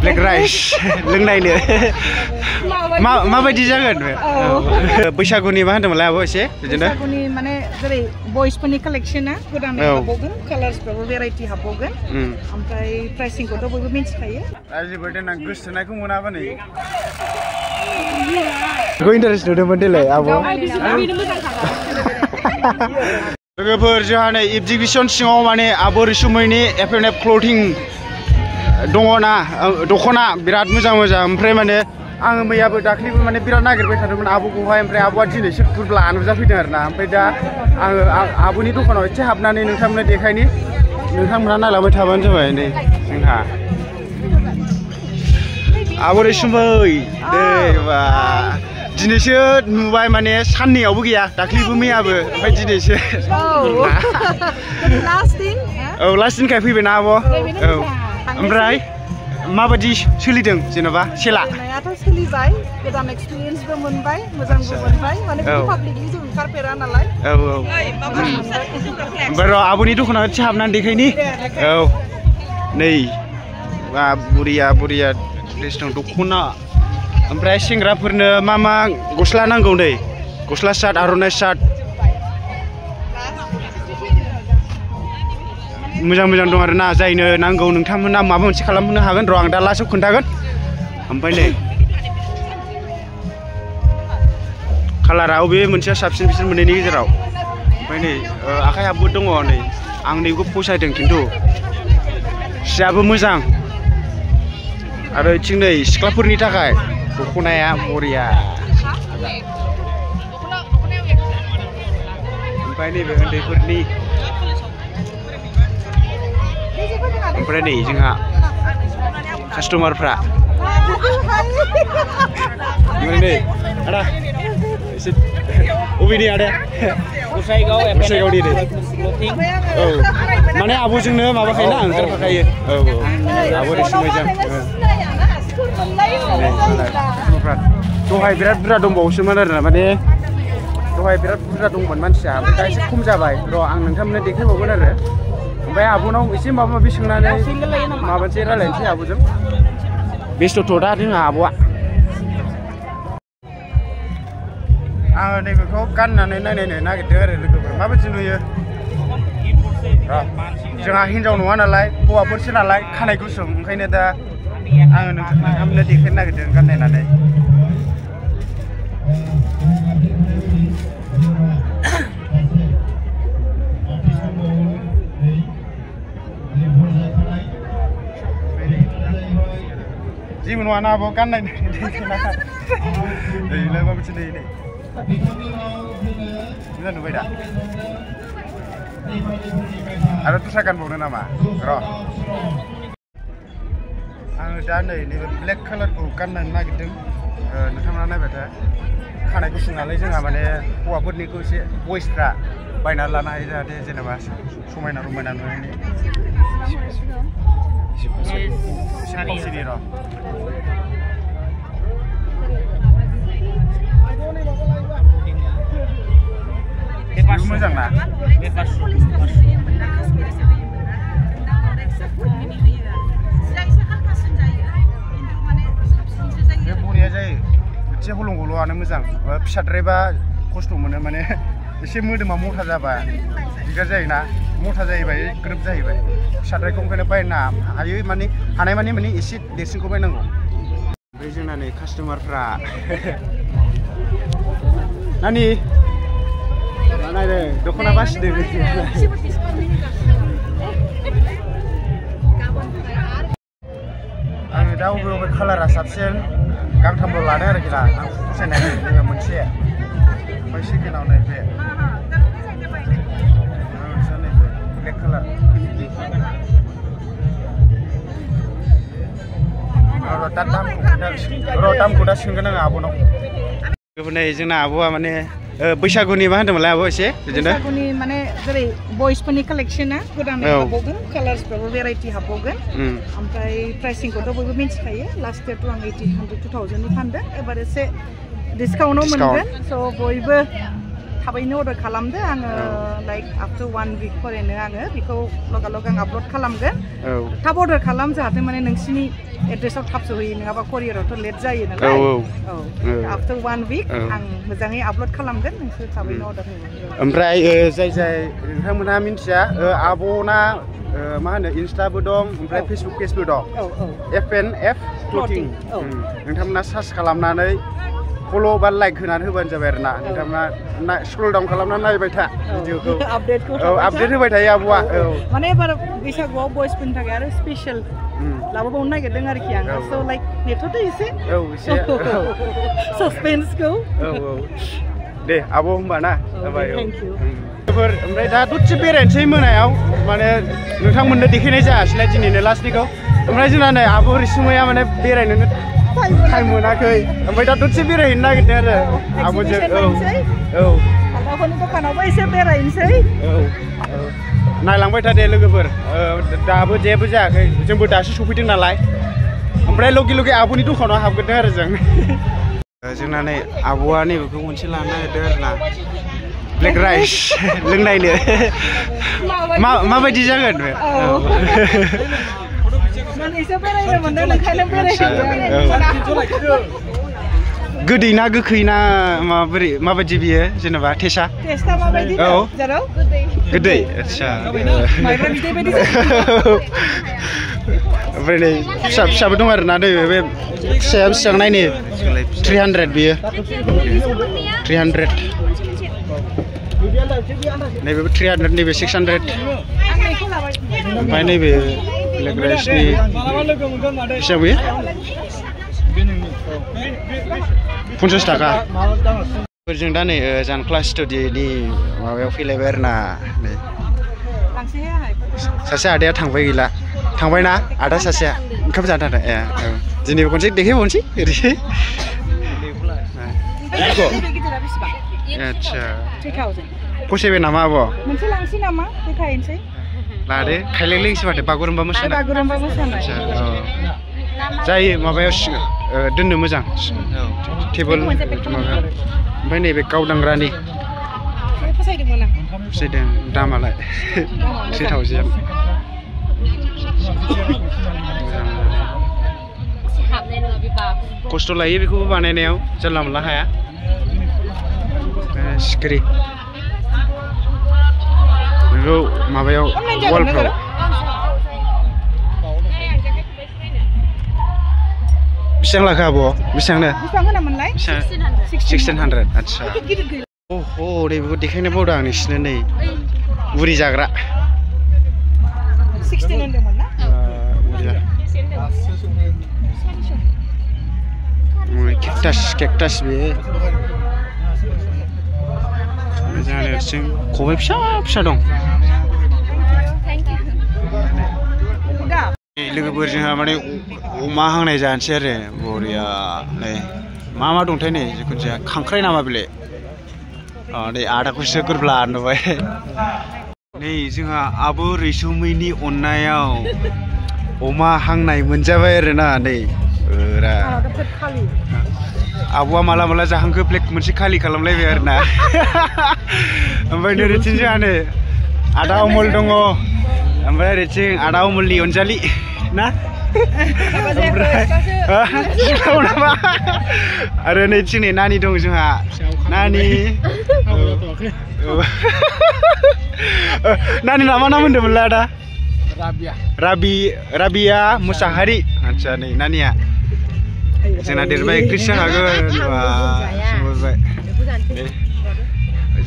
black rice เรื่องใดเนี่ยมาबायदि जागोन बैसागुनि मा होनदोंमोन लाय आब' एसे बिदिनो बैसागुनि माने जेरै बयसफोरनि कालेक्शना गोदानै हाबबावगोन कालार्सफोराबो भेराइटि हाबबावगोन ओमफ्राय प्राइसिंखौथ' बयबो मिथिखायो रायजोबो देनां गोसोनायखौ मोनाबा नै बेखौ इन्टारेस्ट नुदोंमोन देलाय आब' लोगोफोर जोंहा नै एगजिबिसन सिङाव माने आब' रैसुमैनि एफ&एफ क्लथिं दङना दख'ना बिराद मोजां ओमफ्राय माने आङो मैयाबो दाख्लैबो माने बिराद नागिरबाय थादोंमोन आब'खौहाय ओमफ्राय आब'आ दिनैसो लानो जाफैदों आरोना ओमफ्राय दा आङो आब'नि दखानाव एसे हाबनानै नोंथांमोननो देखायनि नोंथांमोना नायलांबाय थाबानो जाबाय नै जोंहा आब' रैसुमै दे बा दिनैसो नुबाय माने साननैयावबो गैया दाख्लैबो मैयाबो ओमफ्राय दिनैसो लास्ट दिनखाय फैबायना आब' ओमफ्राय माबायदि सोलिदों जेनेबा सेला सोलिबाय गोदान एक्सपिरियेन्सबो मोनबाय मोजांबो मोनबाय माने पाब्लिकलि जों ओंखारफेरा नालाय ओमफ्राय र' आब'नि दखानाव एसे हाबनानै देखायनि नै बा बुरिया ड्रेस दं दख'ना ओमफ्राय सेंग्राफोरनो मा गस्ला नांगौ नै गस्ला शार्ट आर'नाइ शार्ट मोजां दं आरोना जायनो नांगौ नोंथांमोना माबा मोनसे खालामनो हागोन र' आं दा लास्टआव खोन्थागोन ओमफ्राय नै कालारा बबे मोनसेया साबसिन बिसोर मोननैनि गेजेराव ओमफ्राय नै आखाइ हाबबो दङ नै आं नैखौ फसायदों खिन्थु सियाबो मोजां आरो इथिं नै सिख्लाफोरनि थाखाय दख'नाया बरिया ओमफ्राय नैबे उन्दैफोरनि ओमफ्राय नै जोंहा कास्टमारफ्रा नै आदा एसे बबेनि आदा गसाइगावनि नै माने आब'जोंनो माबाखायोना ओंखारफाखायो आब' रैसुमैजों दहाय बिराद बुरजा दंबावोसोमोन आरोना माने दहाय बिराद बुरजा दंमोन मानसिया ओमफ्राय दा एसे खम जाबाय र' आं नोंथांमोननो देखायबावगोन आरो ओमफ्राय आब'नाव एसे माबा माबि सोंनानै माबानोसै रायज्लायनोसै आब'जों बेस्थ'थ' दा जोंहा आब'आ आङो नैबेखौ गाननानै नायनो नागिरदों आरो लोगोफोर माबायदि नुयो जोंहा हिन्जाव नङा नालाय हौवाफोरसो नालाय खानाय गुसुं ओंखायनो दा आङो नोंथांमोननो देखायनो नागिरदों गाननायनानै जेबो नङा ना आब' गाननायनो देखायना माबायदि नुयो नै मोजां नुबाय दा आरो दस्रा गानबावनो नामा र' आङो दा नै नैबे ब्लेक कालारखौ गाननो नागिरदों नोंथांमोना नायबाय था खानाय गुसुं नालाय जोंहा माने हौवाफोरनिखौ एसे बयसफ्रा बायनानै लानो हायो जाहाथे जेनेबा समायना रमायना नुनायनि मोजां ना बरिया जायो एसे हलंगल'आनो मोजां फिसाद्रायबा खस्थ' मोनो माने एसे मोदोमा मथा जाबा दिगदार जायोना मथा जायोबा ग्रोब जाहैबाय फिसाद्रायखौ ओंखायनो बायना हायो माने हानायमानि माने एसे देरसिनखौ बायनांगौ ओमफ्राय जोंना नै कास्टमारफ्रा नानि नायदों दख'ना बासिदों आङो दा बबे कालारा साबसिन गांथामल' लादों आरोखि ना आं फसायनाय नैबे मोनसे ओमफ्राय सेकेन्डआव नैबे नैबे ब्लेक कालार दामखौ दा सोंगोन आङो आब'नाव नै जोंना आब'आ माने बैसागुनि मा होनदोंमोनलाय आब' एसे बिदिनो बैसागुनि माने जेरै बयसफोरनि कालेक्शना गोदानै हाबबावगोन कालार्सफ्राबो भेराइटि हाबबावगोन ओमफ्राय प्राइसिंखौथ' बयबो मिथिखायो लास्ट इयारथ' आं 1800-2000नि फानदों एबार एसे डिसकाउन्टआव मोनगोन स' बयबो थाबैनो अर्डार खालामदो आङो लाइक आफ्टर 1 week फरायनो आङो बेखौ लगालग आं आपल'ड खालामगोन थाब अर्डार खालाम जाहाथे माने नोंसिनि एड्रेसाव थाब सहैयो नङाबा करियारावथ' लेट जायो नालाय after 1 week आं मोजाङै आपल'ड खालामगोन नोंसोर थाबैनो अर्डार होगोन ओमफ्राय जाय नोंथांमोना मिन्थिया आब'ना मा होनो इन्स्टाबो दं ओमफ्राय फेसबुक पेजबो दं FNF क्लथिं नोंथांमोना सार्च खालामनानै फल' बा लाइक होनानै होबानो जाबाय आरोना नोंथांमोना स्क्रल डाउन खालामनानै नायबाय था भिडिअखौ आपडेट होबाय थायो आब'आ माने एबार बैसागुआव बयसफोरनि थाखाय आरो स्पेशल लाबोबावनो नागिरदों आरोखि आं स' लाइक नेथ'दो एसे सासपेन्सखौ दे आब' होमबा ना जाबाय ओमफ्राय दा दसे बेरायनोसै मोनायाव माने नोंथांमोननो देखायनाय जायासैलाय दिनैनो लास्टनिखौ ओमफ्राय जोंना नै आब' रैसुमैया माने बेरायनो टाइम मोनाखै ओमफ्राय दा दसे बेरायहैनो नागिरदों आरो आब'जों आब'फोरनि दखानावबो एसे बेरायनोसै नायलांबाय था दे लोगोफोर दाबो जेबो जायाखै जोंबो दासो सफैदों नालाय ओमफ्राय लगे आब'नि दखानाव हाबगोरदों आरो जोंना नै आब'आ नैबेखौ मोनसे लानो नागिरदों आरोना ब्लेक राइस लोंनायनो माबायदि जागोन बे गोदै ना गोखै ना माबायदि बियो जेनेबा टेस्टआ माबायदि गोदै आच्छा ओमफ्राय नै फिसाबो दं आरोना बे फिसाया बेसेबां नायनि 300 बियो 300 नैबे 300 नैबे 600 ओमफ्राय नैबे ब्लेक राइसनि बेसेबां बियो 50 थाखा जों दा नै जानख्ला स्टुडिय'नि माबायाव फैलायबाय आरोना नै सासे आदाया थांबाय गैला थांबायना आदा सासेया ओंखाम जानो थांदों दिनैबो खनसे देखायबावनोसै ओरै आच्छा फसायबाय नामा आब' मोनसे लांसै नामा देखायनोसै लादो खायलेंलेंसै माथो बागुरुम्बा मोसानाय जायो माबायाव दोननो मोजां टेबोल ओमफ्राय नैबे गावदांग्रानि फसायदों दामालाय 3000 खस्थ' लायो बेखौबो बानायनायाव जानला मोनला हाया सिखिरि बेखौ माबायाव वालफ्राव बेसेबां लाखो आब' बेसेबांनो 1600 आच्छा अह' नैबेखौ देखायनो बावदों आं नोंसिनो नै बुरि जाग्रा 16 होनदोंमोन ना केकटास बेयो जोंहा नोरसिं खबाइ फिसा दं लोगोफोर जोंहा माने अमा हांनाय जानोसै आरो बरिया नै मा दंथाय नै जिखुनु जाया खांख्राइ नामा बेलाय नै आदाखौसो गोरब्ला नुबाय नै जोंहा आब' रैसुमैनि अननायाव अमा हांनाय मोनजाबाय आरोना नै आब'आ माला जाहांखो प्लेट मोनसे खालि खालामलायबाय आरोना ओमफ्राय नोरैथिं जोंहा नै आदा अमल दङ ओमफ्राय ओरैथिं आदा अमलनि अनजालि ना आरो नैथिं नै नानि दं जोंहा नानि नानि नामा नाम होनदोंमोनलाय आदा राबिया मुसाहारि आच्छा नै नानिया जोंना देरबाय एक्ट्रिस जाखागोन सोंहरबाय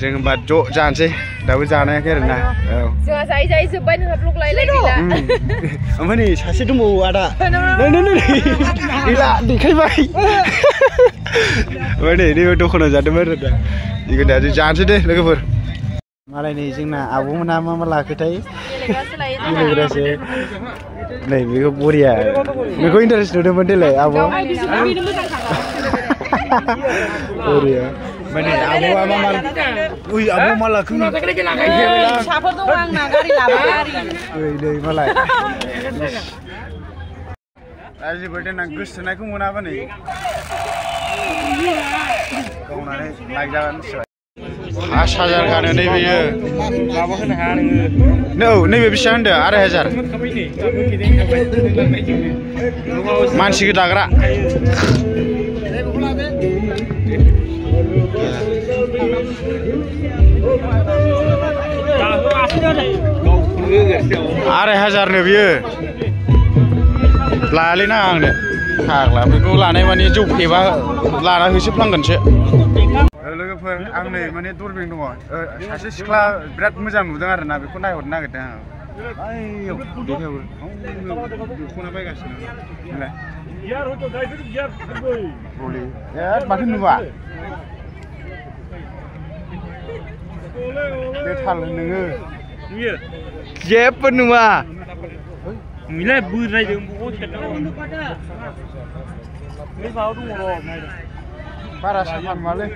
जों होनबा ज' जानोसै दाबो जानायाखै आरोना जोंहा जायै जोब्बाय नोंहा ब्लग लायलाय गैला ओमफ्राय नै सासे दंबावो आदा नै गैला देखायबाय ओमफ्राय नै नैबे दखानाव जादोंमोन आरो दा जिखुनु जों जानोसै दे लोगोफोर मालाय नै जोंना आब'मोना मा लाखोथाय गेलेग्रासो नै बेखौ बरिया बेखौ इन्टारेस्ट नुदोंमोन देलाय आब' बरिया माने आब'आ मा आब' मा लाखो फिसाफोर दं आंना गारि लाबाय नै मालाय राजिबो देनां गोसोथोनायखौ मोनाबा नै गावनानै लायजागोन 5,000 खानो नैबेयो माबा होनो हाया नोङो औ नैबे बेसेबां होनदो 2,500 मानसिखौ दाग्रा आराय हाजारनो बियो लायालै ना आंनो फाग्ला बेखौ लानाय माने जौ फेबा लाना होसोफ्लांगोनसो लोगोफोर आं नै माने दरबिं दङ सासे सिख्ला बिराद मोजां नुदों आरोना बेखौ नायहरनो नागिरदों आं आयौ देखायहर दख'ना बायगासिनो नालाय माथो नुवा बे थाल नोङो जेबो नुवा मिलाय बुरायदों बबाव सेरनांगौ बे माबा दङ र' बारा साफा नुवालै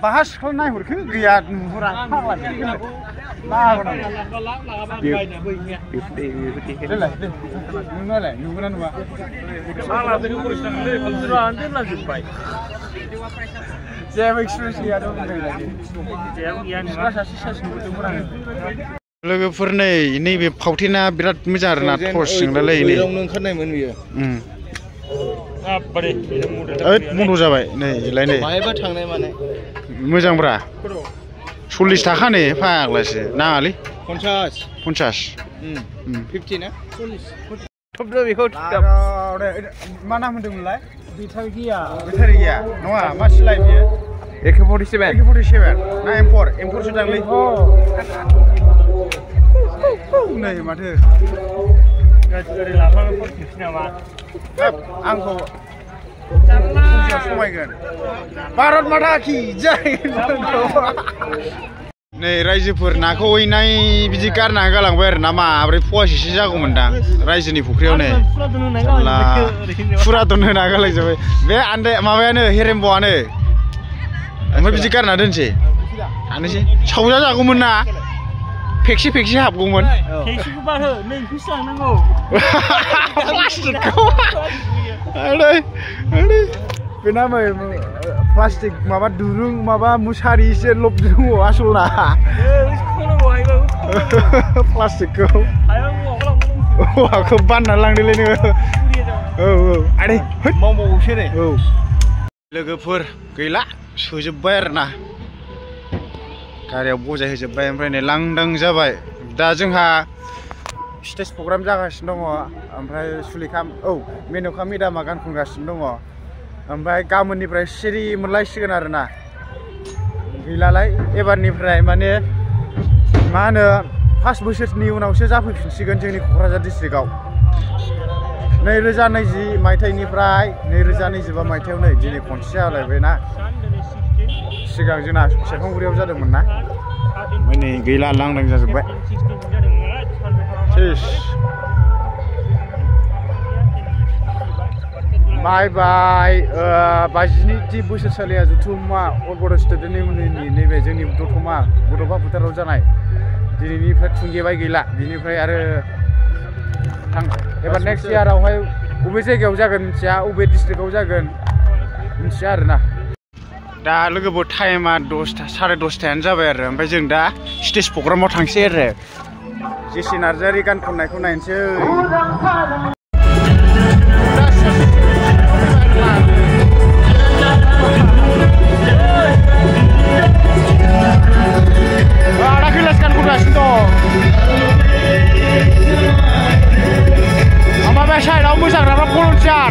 बाहा सिख्ला नायहरखो गैया नुहुरा नोंनालाय नुगोना नुवा जेबो एक्सपिरियेन्स गैया लोगोफोर नैबे फावथेना बिराद मोजां आरोना टर्च जोंलाय नै ओंखारनायमोन बियो बन्द' जाबाय नै इलाय नै बाहायबा थांनाय माने मोजांब्रा 40 थाखा नै फाग्लासो नाङालै 50 50 ना 40 थबदो बेखौ मा नाम होनदोंमोनलाय बेटारि गैया नङा मा सिलाय बियो AK47 ना M4 सो दांलै नै माथो गारि लाफानो फट'सै नामा आंखौ समायगोन भारत माता की जय नै रायजोफोर नाखौ हैनाय बिदि गारना गालांबाय आरो ना माब्रै फवासेसो जागौमोनदां रायजोनि फुख्रियाव नै फुरादन होना गालांजाबाय बे आन्दाय माबायानो हेरेम्ब'आनो ओमफ्राय बिदि गारना दोनसै थानोसै सावजा जागौमोन ना फेक्सि हाबगौमोन फेक्सिखौ बारो नै फैसा लांनांगौ प्लास्टिकखौ बेना प्लास्टिक माबा दुरुं माबा मुसारि एसे लबदों आसलना प्लास्टिकखौ औवाखौ बानना लांदोलै नोङो औ आदै मावबावोसो नै औ लोगोफोर गैला सोजोब्बाय आरोना गारियाव बजाय होजोब्बाय ओमफ्राय नै लांदां जाबाय दा जोंहा स्टेज प्रग्राम जागासिनो दङ ओमफ्राय सुलेखा मेन'का मेदामा गान खनगासिनो दङ ओमफ्राय गाबोननिफ्राय सिरि मोनलायसिगोन आरोना गैलालाय एबारनिफ्राय माने मा होनो 5 बोसोरनि उनावसो जाफैफिनसिगोन जोंनि क'क्राझार डिस्ट्रिक्टआव 2020 मायथाइनिफ्राय 2025 मायथाइयाव नै दिनै खनसे जालायबायना सिगां जोंना सेरफांगुरियाव जादोंमोन ना ओमफ्राय नै गैला लांदां जाजोब्बाय बाय 22 बोसोरसालिया जुथुमा अलबद स्टुडेन्ट इउनियननि नैबे जोंनि दतमा बड'फा फोथाराव जानाय दिनैनिफ्राय थुंगेबाय गैला बिनिफ्राय आरो एबार नेक्स्ट इयारावहाय बबे जायगायाव जागोन मिथिया बबे डिस्ट्रिक्टआव जागोन मिथिया आरोना दा लोगोफोर टाइमा 10:30 जाबाय आरो ओमफ्राय जों दा स्टेज प्रग्रामाव थांसै आरो जेसि नार्जारि गान खननायखौ नायनोसै ada kelas kan kuda situ apa biasa dah musang dapat volunteer